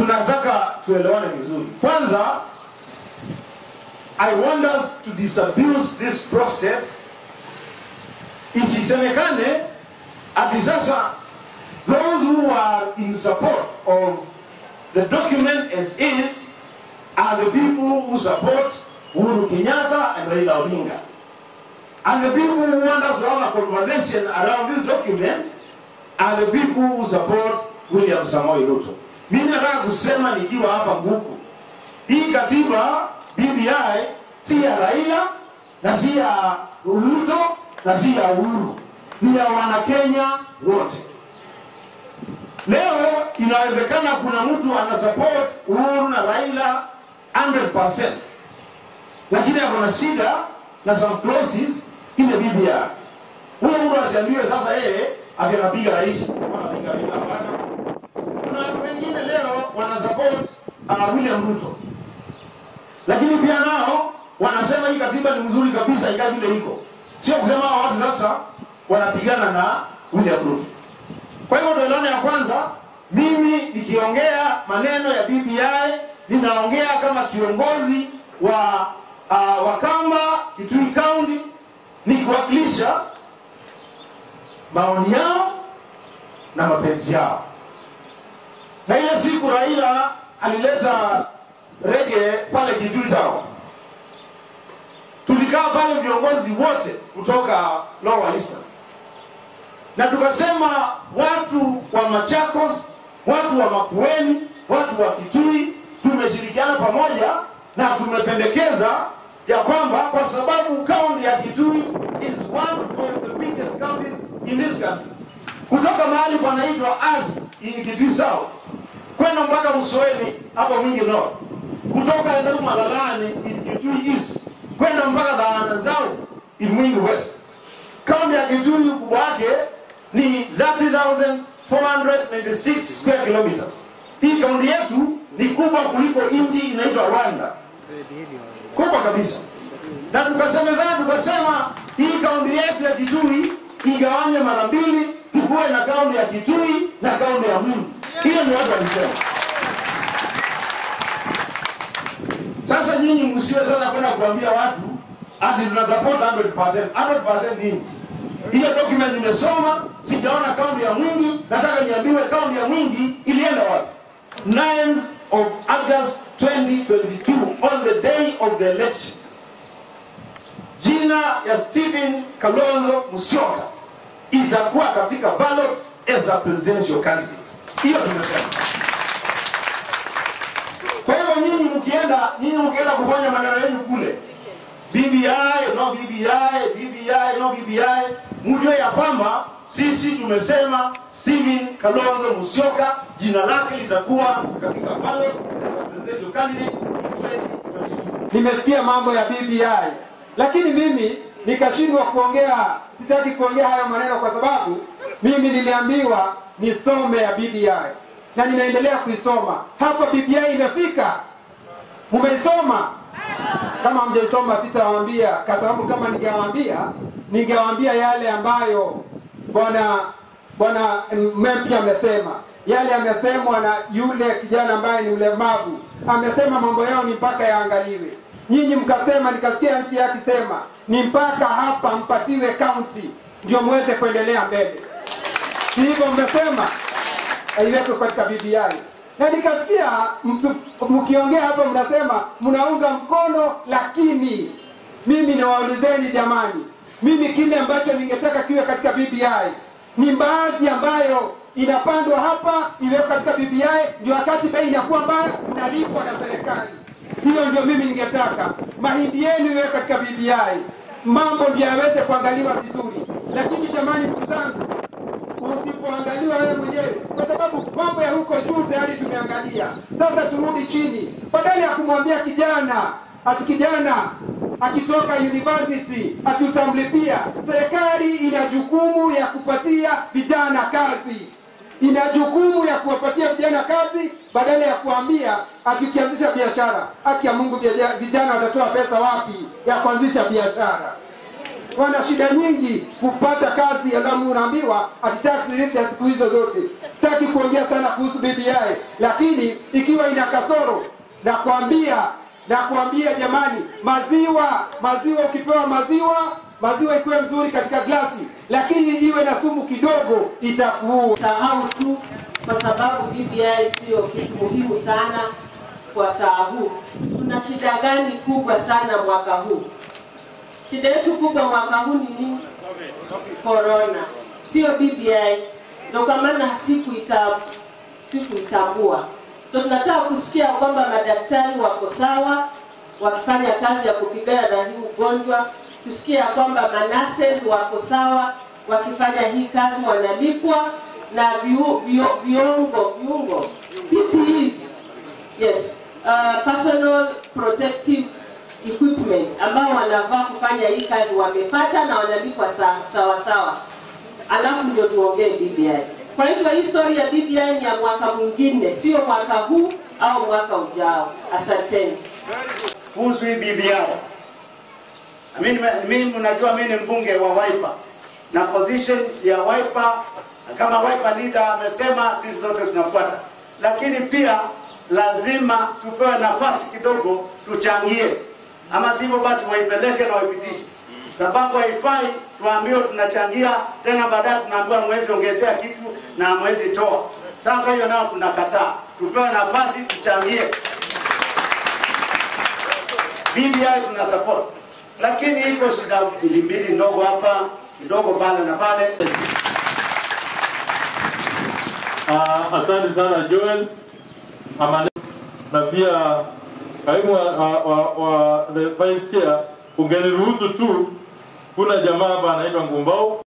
Tunataka tuelewane vizuri. Kwanza, I want us to disabuse this process. Isisemekane ati sasa those who are in support of the document as is are the people who support Uhuru Kenyatta and Raila Odinga. And the people who want us to have a conversation around this document are the people who support William Samoei Ruto. Mimi nataka kusema nikiwa hapa Nguku, hii katiba BBI si ya Raila na si ya Ruto na si ya Uhuru, ni ya Wanakenya wote. Leo inawezekana kuna mtu ana support Uhuru na Raila 100%, lakini akona shida na some clauses ile BBI. Huyo mtu asiambiwe sasa yeye anapiga rais, anapiga Raila. Hapana. Kuna watu wengine leo wana support William Ruto, lakini pia nao wanasema hii katiba ni mzuri kabisa ikae vile iko. Sio kusema hao watu sasa wanapigana na William Ruto. Kwa hiyo ndio ya kwanza, mimi nikiongea maneno ya BBI ninaongea kama kiongozi wa Wakamba Kitui County, nikiwakilisha maoni yao na mapenzi yao. Na ile siku Raila alileta rege pale Kitui Town, tulikaa pale viongozi wote kutoka Lower Eastern, na tukasema watu wa Machakos, watu wa Makueni, watu wa Kitui tumeshirikiana pamoja na tumependekeza ya kwamba kwa sababu kaunti ya Kitui is one of the biggest counties in this country, kutoka mahali panaitwa Athi in Kitui South kwenda mpaka Usoeni hapo Mwingi North, kutoka Endaru Malalani in Kitui East kwenda mpaka Dhaanazau in Mwingi West. Kaunti ya Kitui ukubwa wake ni 30,496 square kilometers. Hii kaunti yetu ni kubwa kuliko nchi inaitwa Rwanda, kubwa kabisa. Na tukasemezana tukasema hii kaunti yetu ya Kitui igawanywe mara mbili, tukuwe na kaunti ya Kitui na kaunti ya Mwingi. Hiyo ni watu walisema. Sasa nyinyi msiwe sasa kwenda kuambia watu ati tuna support 100%. 100% nini? Hiyo document nimesoma, sijaona kaunti ya Mwingi. Nataka niambiwe kaunti ya Mwingi ilienda wapi? 9th of August 2022, on the day of the election, jina ya Stephen Kalonzo Musyoka itakuwa katika ballot as a presidential candidate. Hiyo tumesema. Kwa hivyo nyinyi mkienda kufanya maneno yenu kule, BBI, no BBI, BBI, no BBI, mjue ya kwamba sisi tumesema Stephen Kalonzo Musyoka jina lake litakuwa katika ballot as a presidential candidate in 2022. Nimesikia mambo ya BBI, lakini mimi nikashindwa kuongea. Sitaki kuongea hayo maneno kwa sababu mimi niliambiwa nisome ya BBI na ninaendelea kuisoma. Hapa BBI imefika. Mumeisoma? Kama hamjaisoma sitawaambia, kwa sababu kama ningewaambia yale ambayo bwana Mempi amesema, yale amesemwa na yule kijana ambaye ni mlemavu, amesema mambo yao ni mpaka yaangaliwe. Nyinyi mkasema, nikasikia MC akisema ni mpaka hapa mpatiwe county ndio muweze kuendelea mbele. Si hivyo mmesema? Iwekwe katika BBI. Na nikasikia mtu mkiongea hapo mnasema mnaunga mkono, lakini mimi nawaulizeni jamani, mimi kile ambacho ningetaka kiwe katika BBI ni mbaazi ambayo inapandwa hapa iwekwe katika BBI, ndio wakati bei inakuwa mbaya mnalipwa na serikali. Hiyo ndio mimi ningetaka. Mahindi yenu iwekwe katika BBI, mambo ndio yaweze kuangaliwa vizuri. Lakini jamani, ndugu zangu, usipoangaliwa wewe mwenyewe, kwa sababu mambo ya huko juu tayari tumeangalia, sasa turudi chini. Badala ya kumwambia kijana ati kijana akitoka university ati utamlipia, serikali ina jukumu ya kupatia vijana kazi. Ina jukumu ya kuwapatia vijana kazi, badala ya kuambia ati ukianzisha biashara. Haki ya Mungu, vijana watatoa pesa wapi ya kuanzisha biashara? Wana shida nyingi kupata kazi, alafu unaambiwa ati tax relief ya siku hizo zote. Sitaki kuongea sana kuhusu BBI, lakini ikiwa ina kasoro na kuambia jamani, maziwa ukipewa maziwa ikiwa mzuri katika glasi, lakini iwe na sumu kidogo itakuua. Sahau tu, kwa sababu BBI sio kitu muhimu sana kwa saa huu. Tuna shida gani kubwa sana mwaka huu? Shida yetu kubwa mwaka huu ni nini? Corona. Sio BBI. Ndio kwa maana sikuitambua. So tunataka kusikia kwamba madaktari wako sawa wakifanya kazi ya kupigana na hii ugonjwa. Tusikia kwamba manurses wako sawa wakifanya hii kazi, wanalipwa na viungo PPEs. Yes, personal protective equipment ambao wanavaa kufanya hii kazi wamepata na wanalipwa sawa sawa. Alafu ndio tuongee BBI. Kwa hivyo hii story ya BBI ni ya mwaka mwingine, sio mwaka huu au mwaka ujao. Asanteni. Kuhusu hii BBI, mimi unajua mimi ni mbunge wa Wiper, na position ya Wiper kama Wiper leader amesema sisi zote tunafuata, lakini pia lazima tupewe nafasi kidogo tuchangie, ama sivyo basi waipeleke na waipitishe. Sababu haifai tuambiwe tunachangia tena baadaye tunaambiwa mwezi ongezea kitu na mwezi toa. Sasa hiyo nao tunakataa. Tupewe nafasi tuchangie. BBI tuna support. Lakini iko shida mbili ndogo hapa, kidogo pale na pale. Asante sana Joel. Amane, na pia kaimu wa the vice chair, ungeniruhusu tu, kuna jamaa hapa anaitwa Ngumbao.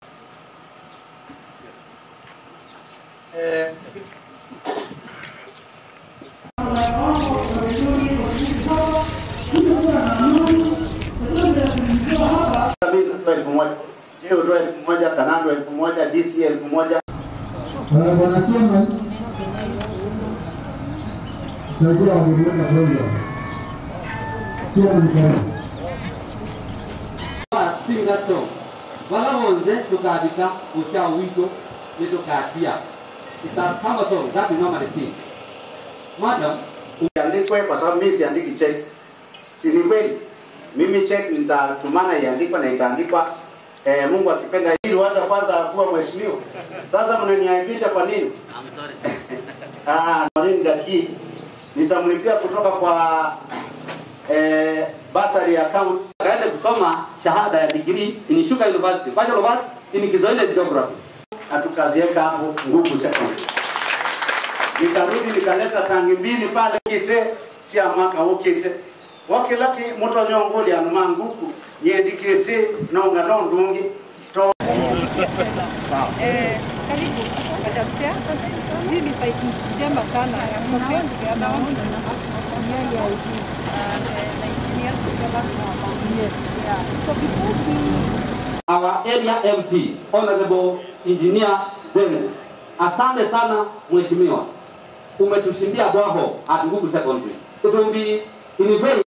Elfu moja, Kanando 1000, DC 1000. Bwana Chairman, saidia wameliona program. Chairman karibu. Singato. Wala wonze tukabika kucha wito ni tukatia. It's a cumbersome that we normally see. Madam, iandikwe kwa sababu mimi siandiki check. Si ni kweli? Mimi check nitatumana iandikwe na itaandikwa. Mungu akipenda ili wacha kwanza kuwa mheshimiwa. Sasa mnaniaibisha kwa nini? I'm sorry. Kwa nini daki? Nitamlipia kutoka kwa bursary account. Kaenda kusoma shahada ya degree in Shuka University, Bachelor of Arts in Kiswahili Geography. Na tukaziweka hapo Nguku Secondary. Nikarudi nikaleta tangi mbili pale kite sia mwaka ukite. Wakilaki mtu anyongoli anuma Nguku nyendikese nonga ndongi to. Karibu Madam Chair. Hii ni site njema sana ya Our area MP, Honorable Engineer Zengo. Asante sana mheshimiwa. Umetushindia bwaho at Nguku Secondary. It will be in very